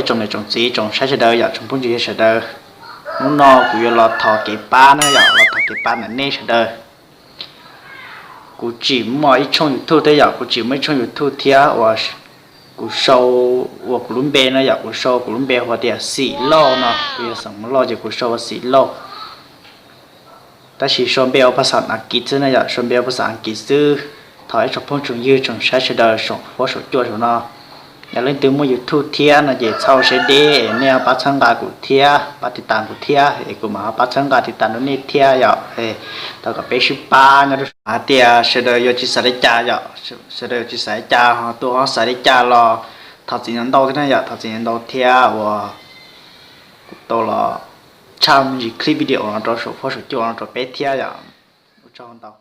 Tsoom niam tsoom txiv tsoom saib sawv daws yom, tsoom phooj ywg sawv daws, hnub no kuv yuav los thov kev pab na yom, los thov kev pab ntawm nej sawv daws. Kuv tsis muaj ib tshooj YouTube thiab yom, kuv tsis muaj ib tshooj YouTube thiab uas kuv sau, uas kuv lub npe no yom, kuv sau kuv lub npe hu tias Xim Lauj no, kuv yog xeem Hmoob Lauj ces kuv sau ua Xim Lauj. Tab sis sau npe ua phas xas Askiv xwb na yom, sau npe ua phas xas Askiv xwb. Thov ib tsoom phooj tsoom ywg tsoom saib sawv daws saum huab saum cua saum no, yog leej twg muaj YouTube thiab no ces txhob ua siab deb, nej ho pab txhawb nqa kuv thiab, pab tiv tas kuv thiab es kuv mam ho pab txhawb nqa tiv tas rau nej thiab yom. Thov kom peb sib pab nyob rau hais tias sawv daws yuav tsis xav li cas yom, sawv daws yuav tsis xav li cas ho tuaj ho xav li cas los thov txim ntau thiab na yom, thov txim ntau thiab uas kuv tau los tshaj me ntsis clip video no rau saum huab saum cua no rau peb thiab yom. Ua tsaug ntau.